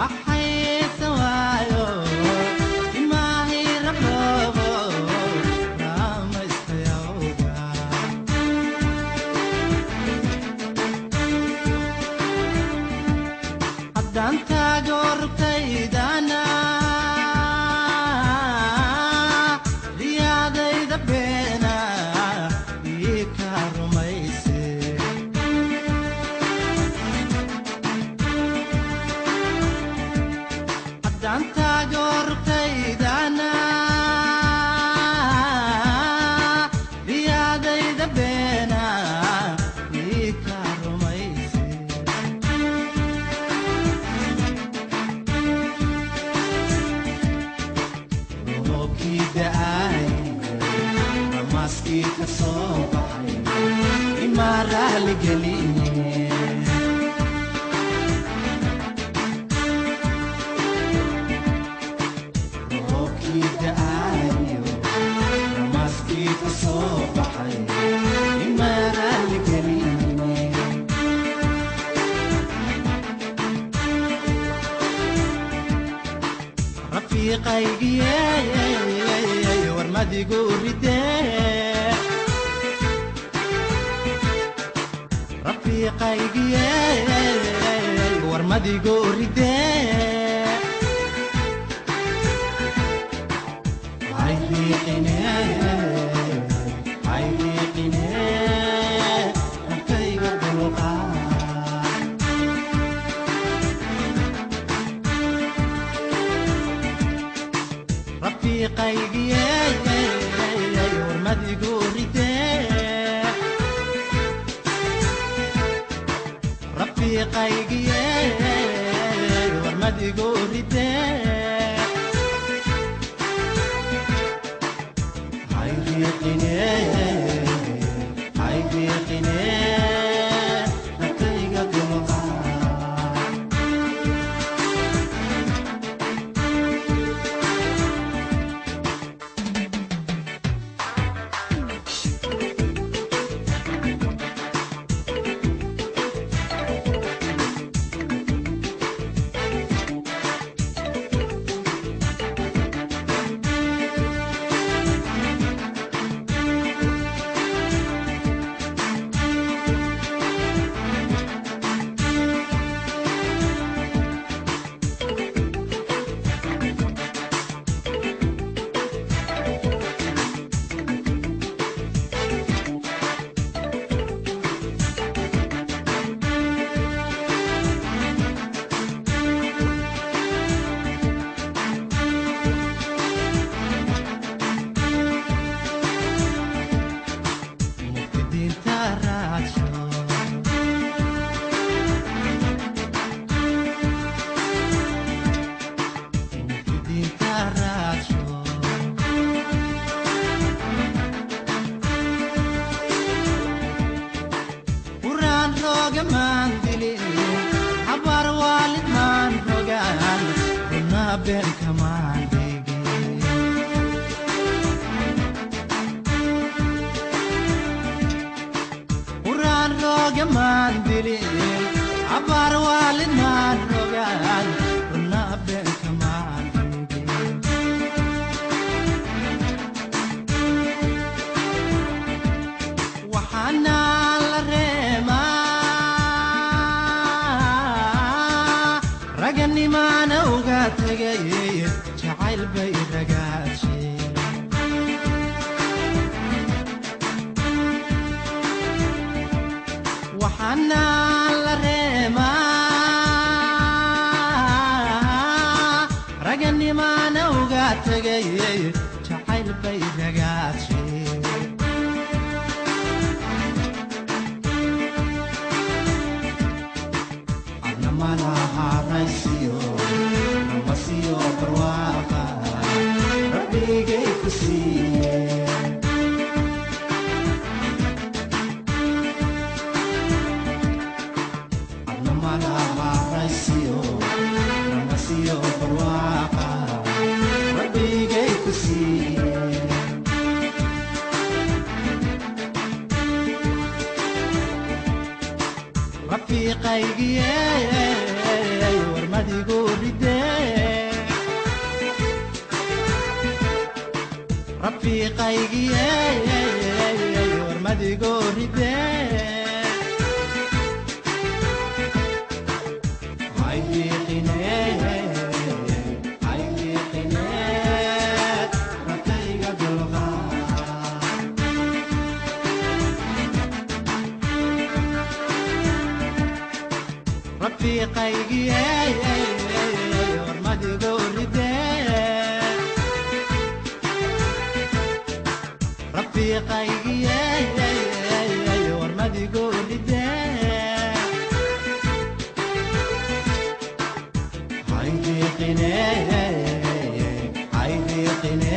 Raxaysa waayo imaahi raboobo ramaystayawga. Haddaan taago rugtaydana riyaadayda beena ii ka rumayse. Haddaan taago rugtaydana riyaadayda beena ii ka rumayse. Roobkii da'ay, ramaaskii ka soo baxay, imaa raaligeline. Roobkii da'ayo, ramaaskii ka soo baxay, imaa raaligeline. Rafiiqaygiyey, warmadigu ridee. Rafiiqaygiyey, warmadigu ridee. Hay riiqine, hay riiqine, naftayga dulqaad. Rafiiqaygiyey, warmadigu ridee. Rafiiqaygiyey, warmadigu ridee. Hay riiqine, hay riiqine, naftayga dulqaad. Muftidiinta raadsho, muftidiinta raadsho. Quraan rooga maan dilin, habar waalid maan rogaan, runaa been kamaan dhigin. Quraan rooga maan dilin, habar waalid maan rogaan, runaa been kamaan dhigin. Waxaana la reemaa raganimaana uga tegay jacayl bay ragaadshay. Waxaana la reemaa raganimaana uga tegay jacayl bay ragaadshay. Adna malaha raysiyo ramasiyo barwaaqa rabbigay ku siiye. Adna malaha raysiyo ramasiyo barwaaqa rabbigay ku siiye. Rafiiqaygiyey, warmad Warmadigu ridee rafiiqaygiye, warmadigu ridee. Ratayga dulqaad. Rafiiqaygiye, warmadigu ridee rafiiqaygiye, warmadigu ridee. Haydiiqine, haydiiqine.